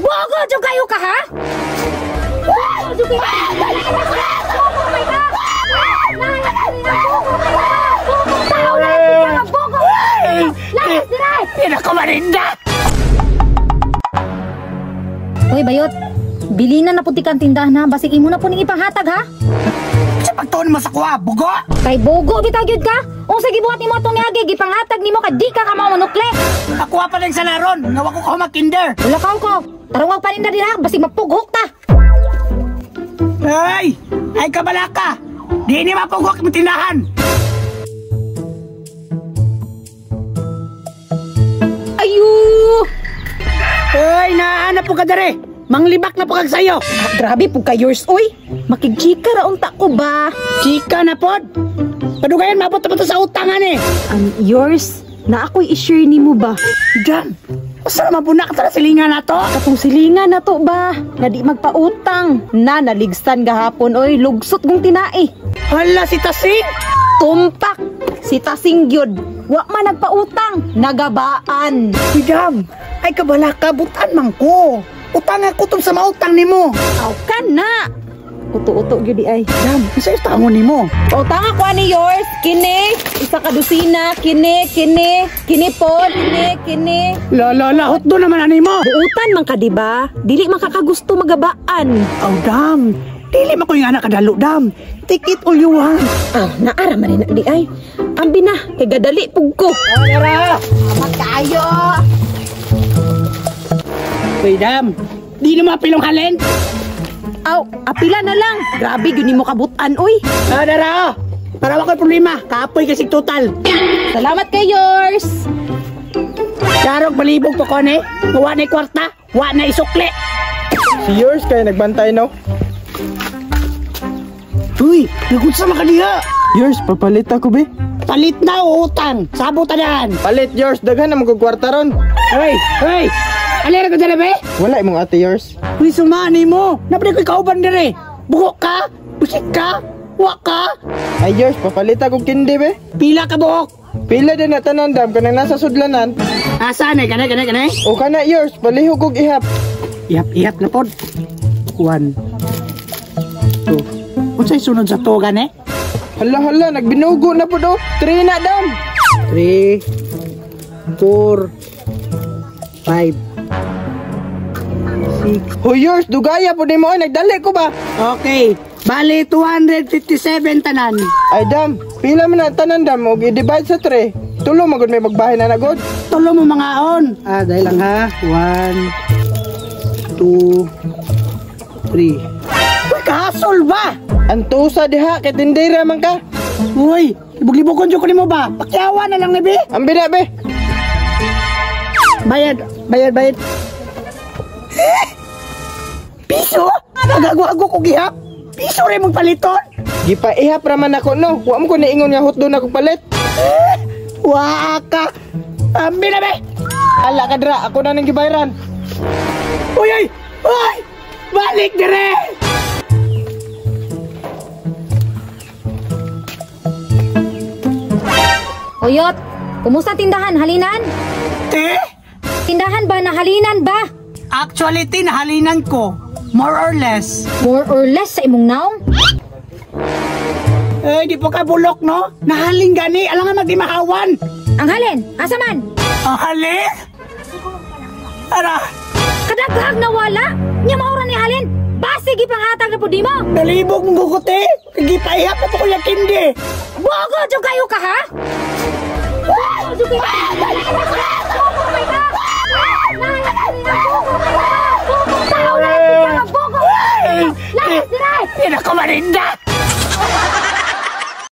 Bogo jud kayo ka ha? Bogo jud kayo. Bogo may ka. Tao na lang bogo. Lakas dire. Pinakawarinda. Uy, bayot. Bilina na puti kang tindahan ha. Basig imo na po ning ipanghatag ha. Sa pagtuon mo sa kuha, bugo. Kay bogo bitaw gyud ka. Unsa gibuhat nimo atong niagi gipanghatag nimo kay di ka kamao manukle. Ako pa rin sa laron, nga wa ko ka makinder. Wala ko. Tarong paninda dira basig mapughok ta. Ay, ay kabalaka. Di ni mapughok imong tindahan. Ayu! Ay, naana po ka dere. Manglibak na po kag sayo. Ah, grabe po ka yours, oy. Makigchika ra unta ko ba? Chika na pod. Padugayan mabot na sa utangan eh. Yours, na ako'y i-share nimo ba? Dam, usa ra mabuna ka sa silingan nato? Katong silingan nato ba? Na di magpautang. Na naligsan gahapon oy, lugsot gong tinae. Hala si Tasing. Tumpak si Tasing gyud. Wa man nagpautang, nagabaan. Dam, ay kabalaka butan man ko. Utang ako tong sa mautang nimo. Aw ka na. Uto-uto gyud di ay. Dam, unsa utangon nimo? Pautang ako ani yours, kini, isa ka dosina, kini, kini, kini pod, kini, kini. La la la, hotdo naman ani mo. Buutan man ka di ba? Dili man ka kagusto magabaan. Aw dam, dili man ko yung anak kadalo dam. Take it all you want. Aw, naara man ni di ay. Ambi na, kay gadali pug ko. Ara. Magkaayo. Uy, dam, di na mapilong halin. Aw, apila na lang. Grabe, yun mo kabutan, uy. Ah, dara, para wako'y problema. Kapoy kasi total. Salamat kay yours. Darog malibog po ko, ne? Wa na kwarta, wa na isukli. Si yours kay nagbantay, no? Uy, nagutsa makadiha. Yours, papalit ako, be. Palit na o utang. Sabot tanan. Palit, yours. Daghan na magkukwarta ron. Hey, hey. Alera ka dala, be? Wala imong ate yours. Uy, sumani mo. Napili ko'y kauban dire. Buko ka? Busik ka? Wa ka? Ay, yours, papalit akong kindi, be. Pila ka buhok? Pila din na tanan, dam. Kanang nasa sudlanan. Asa na? Kanay, kanay, kanay? O kana, yours. Palihog kog ihap. Ihap, ihap na pod. 1, 2. Unsay sunod sa tugan, eh? Hala, hala. Nagbinugo na pod, oh. 3 na, dam. 3, 4, 5, 6. Hoy, yours, dugaya po di mo ay nagdali ko ba? Okay, bali 257 tanan. Ay dam, pila man na tanan dam og i-divide sa 3. Tulo magud may magbahin na nagod. Tulo mo mga on. Ah, dahil lang ha. 1, 2, 3. Uy, kahasol ba? Antusa diha kay tindera man ka. Uy, libuglibugon jud ko nimo ba? Pakyawa na lang ni be. Ambi na be. Bayad, bayad, bayad. Eh? Piso? Nagagawa ko gihap? Piso rin mong paliton? Gipaihap raman ako no. Wa mo ko niingon nga hotdog na akong palit. Eh? Wa ka. Ambi na be. Ala ka dra, ako na nang gibayran. Uy ay! Uy! Balik dire! Oyot, kumusta tindahan? Halinan? Te? Tindahan ba? Nahalinan ba? Actually, tinahalinan ko. More or less. More or less sa imong naong? Eh, di po ka bulok, no? Nahalin gani, alam nga magdimahawan. Ang halin? Asa man? Ang halin? Ara! Kadaghag na wala? Nya maura ni halin? Basig ipanghatag na po di mo! Nalibog mong guguti! Gipaihap na po ko yung kindi! Bogo, jud kayo ka, ha? Bogo, jud kayo! Bogo, may ka! Tao na lang! Bogo! Lakas dire! Pinakawarinda!